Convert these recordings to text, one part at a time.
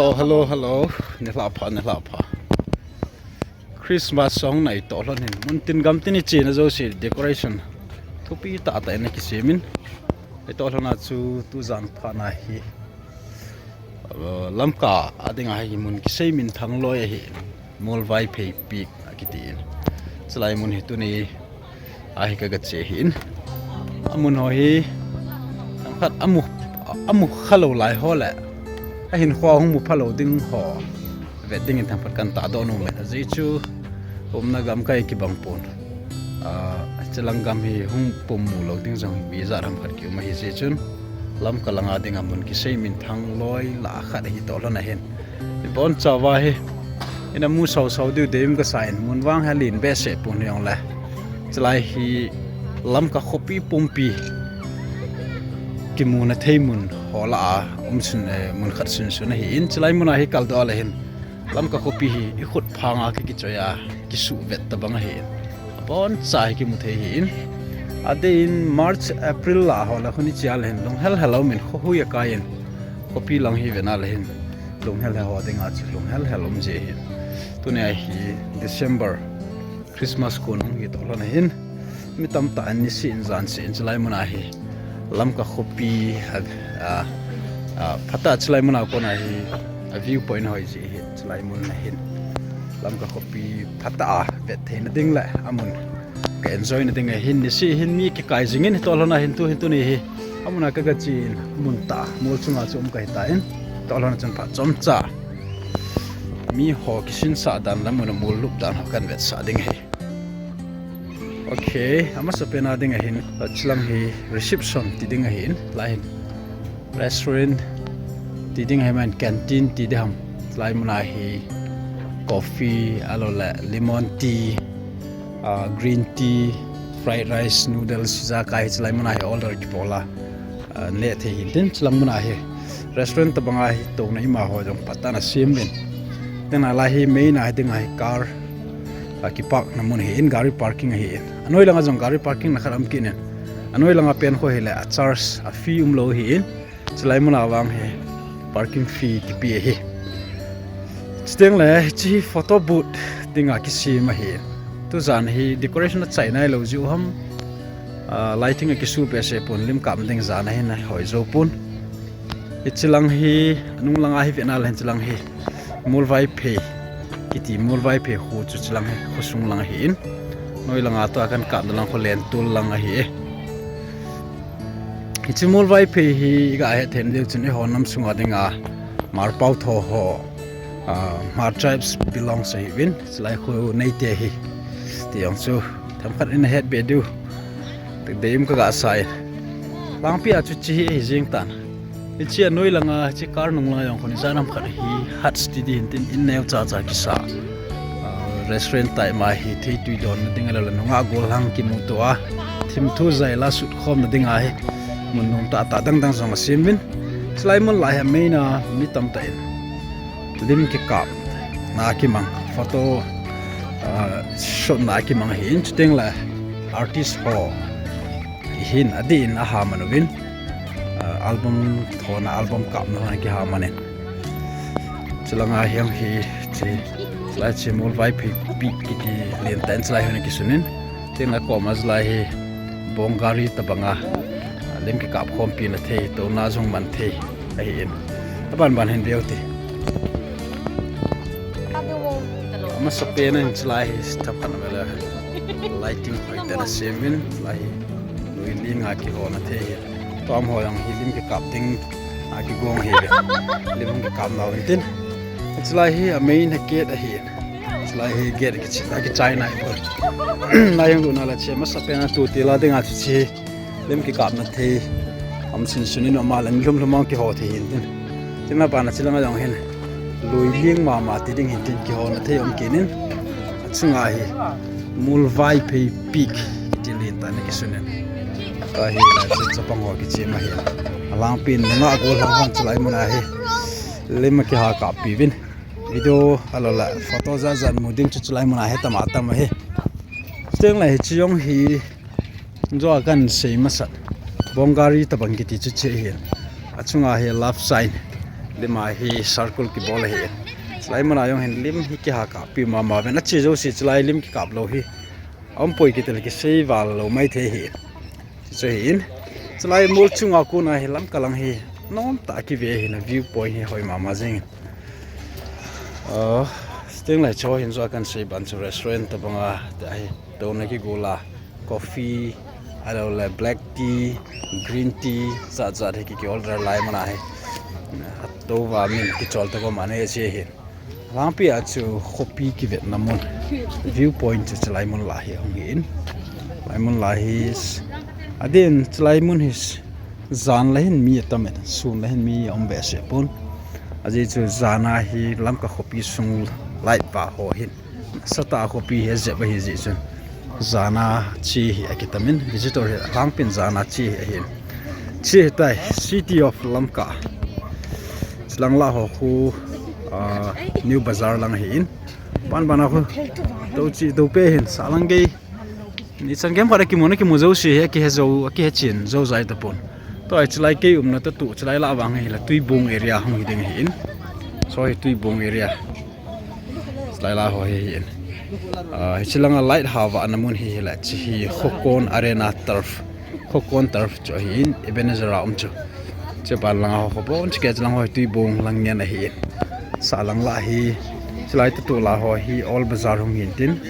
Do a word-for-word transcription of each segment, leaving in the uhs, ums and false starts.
Hello, hello, hello. Nilhah pha, nilhah pha. Christmas song na itoh lhon hin. Mun tin gam tin ichena jouse decoration thupi tah tah in akisem in. Itoh lhon a chu tujan phat na hi. Uh, Lamka a dinga hi mun kisei minthang loi ahi. Muolvaiphei Peak akiti in. Chulai mun hi tuni a hi kaga che ahin. Amun ho hi themkhat amu, amu khalou lai ho le ahinkho hung mu phalou ding ho vet dingin themkhat kan tahdoh nom e. Ajeh chu umna gam kai kibang pon. Ah, chulang gam hi hung pum mu lou ding jong hi mi jat ham khat kium ahi jeh chun Lamka langa dinga mun kisei minthang loi lah khat hi toh lhon ahin. Ibon chauva hi ina mu sau sau diu deim kasa in, mun vang hi alen behseh pon hijongle. Chulai hi Lamka khopi pumpi kimuna thei mun ho lah a um sun, eh, mun khat sunsun ahin. Chulai muna hi kaldoh le hin Lamka khopi hi ikhut phanga ki kichoi a kisuh vet tabang ahin. Aboncha hi kimu thei ahin. Adeh in March, April lah ho le khun ichea le hin lunghel hel um in khohui akai in. Khopi lang hi vena le hin lunghel hel ho dinga chu lunghel hel um ji ahin. Tunia hi December, Christmas kon hung hi toh lhon ahin. Mi tamtah in nisih in jansih in chulai muna hi Lamka khopi a, a, a, phatah chulai muna kona hi a view point hoi ji hi chulai mun ahin. Lamka khopi phatah a vet theina ding le amun ka enjoy na ding ahin, nisih hin mi kikai jingin hi toh lhon ahin tu hin tuni hi. Amuna kaga che in mun tah, mol chunga chu um kahi tan, toh lhon chun phat chomcha mi ho kisinsah dan le mun a mol lup dan ho kan vetsah ding ahi. Ok, amasapen a ding ahin, chulang hi reception ti ding ahin, lai hin restaurant ti ding ahi man, canteen ti ding ham, lai muna hi coffee, alou le lemon tea, ah, green tea, fried rice, noodles, ijakai hi chulai muna hi order kibol a, ah, neh thei hin tin, chulang muna hi restaurant tabanga hi touna ima ho jong phatah in asem in. Tena lai hi main a hi dinga hi car, ah, kipark na mun ahin, gari parking ahin. Anoi langa jong gari parking na khat um kit in. Anoi langa pen kho hile a charge, a fee umlou ahin. Chulai muna vang hi parking fee kipe ahi. Chuteng le hiche hi photo booth dinga kisem ahi. Tujan hi decoration achai nailou jiu ham, ah, lighting akisuh behseh pon, lim kap ding jan ahin, hoi jou pon. Hiche lang hi anung langa hi vena le hin chulang hi Muolvaiphei kiti, Muolvaiphei kho chu chulang hi khosung lang ahin. Noi langa tua kan kapna lang kho Lentol lang ahi e. Hiche Muolvaiphei hi iga het theina diu chun eiho nam sunga dinga Hmar pao tho ho, ah, Hmar tribes belongs ahiuvin, chulai kho neite ahi ti jong chu themkhat in ahet be diu. Deim kaga sa in. Langpi a chu hiche hi ahi jeng tan. Hiche anoi langa, hiche car nung langa jong khun ijat ham khat hi huts ti ding hin tin in neocha cha kisa. Ah, restaurant type ma hi theitui donna ding alou le nungah gollhang kimuto a, thimthu jaila sutkhomna dinga hi mun nom tah tah dang dang jong asem uvin. Chulai mun lai hi main a mi tamtah in lim kikapna kimang, photo, ah, shotna kimang ahin, chuteng le artist ho hin adeh in aha man uvin, ah, album thona, album kapna ho kiha man in. Chulanga hiche, hiche, chulai hiche Muolvaiphei Peak kiti lentah in chulai hon akisun in. Teng le koma chulai hi bong gari tabanga, ah, lim kikap khompi na thei, touna jong man thei ahin. Aban ban hin veu te. Amasapen a hin chulai hi themkhat na vele. Lighting hoitah in asem uvin, chulai hi lui ling a kihona thei hi. Tom ho jong hi lim kikap ding a kigong ahi ve. Lim hung kikap nau hin tin. Chulai hi a main gate ahi. Chulai hi gate kichai, kichai nai pon. Nai jong luna la che, amasapen a tu tila dinga chu che. Lim kikapna thei um sunsun in um a le, ni lhum lhum a kiho thei hin tin. Tin, abana chulanga jong hin lui ling mama ti ding hin tin, kihona thei um kit in. Achunga hi Muolvaiphei Peak kiti lentah in akisun in. Tua hi lai chu chapang ho kichem ahi. Alangpin nungah gollhang hon chulai muna hi lim akiha kappi uvin. Video alou le photo jat jat mu ding chu chulai muna hi tam a tam ahi. Chuteng le hiche jong hi jo a kan sei masat. Bong gari tabang kiti chu hiche ahin. Achunga hi love sign. Lima hi circle kibol ahi. Chulai muna jong hin lim hi kihakap pi mama ven. Achi jouse chulai lim kikap lou hi. Aum poi kiti le kisei val lou maithei ahi. Chuche ahin. Chulai mol chunga kona hi Lamka lang hi nomtah a kive ahin, a view point hi hoi mama jingin. Ah, sting lai cho hin jo kahin sei ban chu restaurant tabanga tia hi. Touna kigol a. Coffee, ahilouleh black tea, green tea, jat jat hi ki, ki order lai muna hi. Hatouva min kichol tah ko mane che hin. Langpi a chu khopi kivetna mun. View point chu chulai mun lah hi hung hin. Lai mun lah hi s-, adin chulai mun hi s-, jan lah hin mi atam in, sun lah hin mi aum behseh pon. Ajeh chu jana hi Lamka khopi sung light va ho hin. Sata khopi hi jep ahi jeh chun. Jana chi hi akitamin, visitor hi alangpin jana chi hi ahin. Chi hitai, City of Lamka. Chilang lah ho khu, ah, New Bazaar lang ahin. Ban ban a khu, tou chi, tou pe hin, salang gei. Ni chan kem khat akimu, na kimu jouse hi, akihe jou, akihe chen, jou jai tapon. Tua hi chulai kei umna tah tu, chulai lah vang hi la Tuibong area hung hi ding ahin. Chu hi Tuibong area. Chulai lah ho hi, hi in. Ah, hiche langa light ha vahna mun hi, hi la, chi hi Khokon Arena turf. Khokon turf chu ahin, Ebenezer a um chu. Che ban langa ho, ho bon, chi ke chulang ho hi Tuibong lang ngen ahin. Salang lah hi, chulai tah tu lah ho hi, Old Bazaar hung hin tin.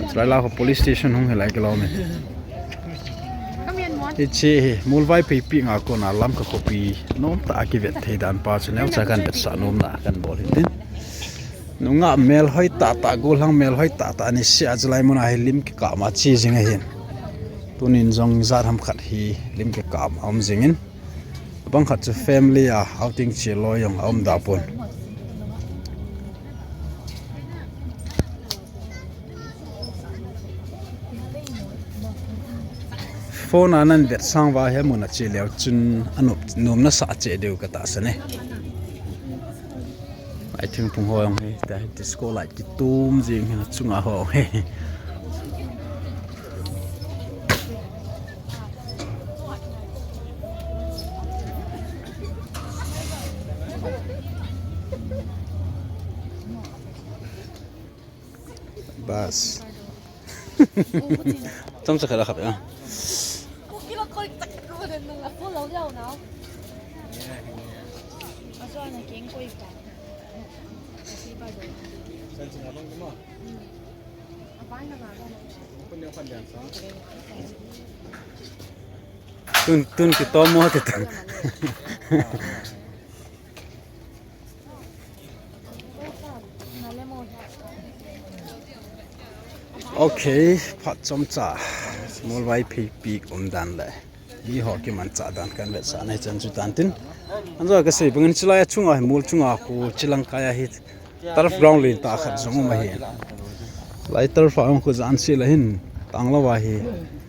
Chulai lah ho police station hung hi lai kilom in. Hiche hi, Muolvaiphei peak a kona Lamka khopi nomtah a kivet thei dan pa chu neocha kahin vetsah nomna kahin bol hin tin. Nungah melhoi tah tah, gollhang melhoi tah tah ni sia chulai muna hi lim kikap ma chi jing ahin. Tunin jong jat ham khat hi lim kikap ma um jingin. Abang khat chu family a outing che loi jong aum da pon. Phone a nan vetsang uva hi mun a che leu chun anom, nomna sa che diu ka tahsan e. Ai thingphung ho jong hi, ta hi disco light kitum jing hi chunga ho hi. Bas. Chomcha khat a khap e. Tun, tun kitomo te tun. Ok, phat chomcha Muolvaiphei peak umdan le miho kimanchah dan kahin vetsah na hichan chu tan tin. Anjo kasei bangin chulai a chunga hi, mol chunga khu chilang kai a hi turf ground lentah khat jong um ahi. Lai turf a um khu jan seh la hin tanglou a hi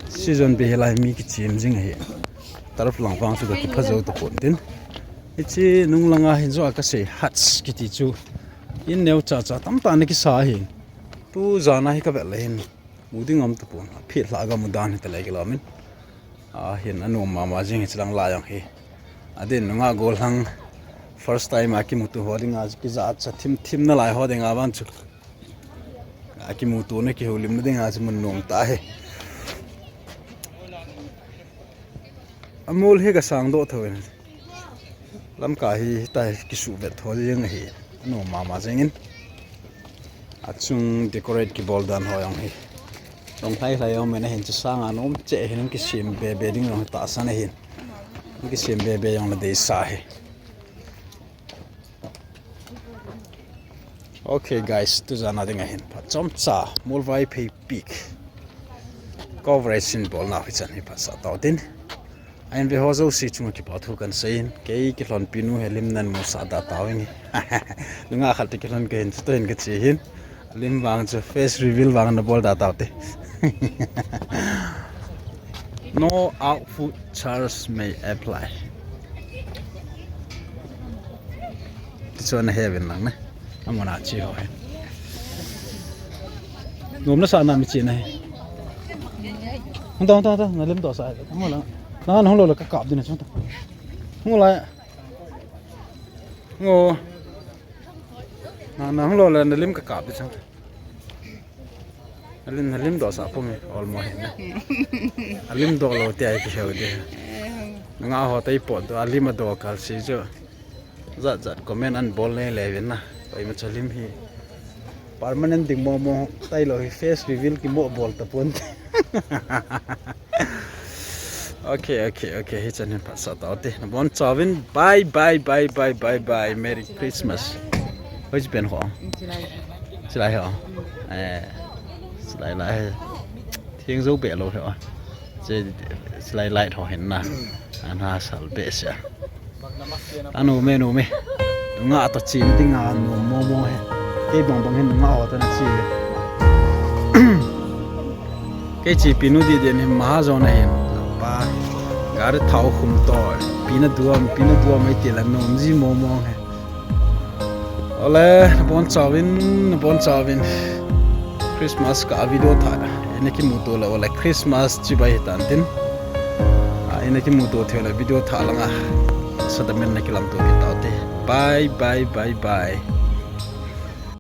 season bei hi lai mi kichem jing ahi. Turf lang vang chu ka kipha jou tapon tin. Hiche nung langa hin jo a kasei huts kiti chu in neocha cha tamtah ana kisa ahi. Tu jana hi kavet le hin mu ding um tapon. Aphet lha ga mu dan hi ta le kilom in. A hin anom mama jing hi chilang lai jong hi. Adin nungah gollhang first time a kimuto ho dinga kijachat thim thim nalai ho dinga vang chu. Akimutona kihoulimna dinga chu mun nom tah hi. Amol hi kasang doh thou in. Lamka hi, hitia hi kisuhvet tho jeng ahi. Anom mama jengin. Achung decorate kibol dan ho jong hi. Long lhai lhai jong mena hin chu sanga nom cheh hin kisem be be ding jong tahsan ahin. Kisem be be jong la deisah hi. Ok guys, tujana dinga hin phat chomcha Muolvaiphei peak coverage in bolna hichan hi phatsah tau tin. Ahin ve ho jouse chunga kipa thu kahin seiyin, kei kilhonpi nu hi lim nan musah da tau in. Nungah khat te kilhon kahin, chutoh hin kache hin. Lim vang chu face reveal vang nabol da tau te. No output charge may apply. Tichuan ahe uvin lang na. Amuna chi ho hi. Nom nasa na mi chi na hi. Hung ta, hung ta, hung ta. Na lim doh sa. Hung la. Na, na hung lo la ka kap din na chung ta. Hung la. Ngo. Na, na hung lo le, na lim ka kap di chang. Na lim, na lim doh sa pung e, almost hin na. A lim doh lo ti ai ki heu di. Nga ho tai pot doh, a lim a doh kal si jo. Zat zat comment an bol le le vin na. Pai ma cha lim hi. Permanent ding mo mo tai lo hi face reveal ki mo bol ta pon. Okay, okay, okay. Hi chan hin phat sa tau te. Na bon chauvin. Bye, bye, bye, bye, bye, bye. Merry Christmas. Hoi chi pen ho. Chilai ho. Eh. Chilai lai. Thieng zo be lo ho. Che chilai lai ho hin na. Ana sal be sia. Anu me, nu me. Nga to chin ding a nu mo mo he. Kei bang bang hin nga ho to na chi. Kei chi pinu di den hin maha zo na hin. Pa. Gari thau khum to. Pina duam, pina duam ai ti la nu ji mo mo he. Ole, na bon chauvin, na bon chauvin. Christmas ka video tha. Ina ki mutu la ole Christmas chibai tan tin. A, ina ki mutu thela video tha langa. Sadamen na ki lam to ki tau te. Bye, bye, bye, bye.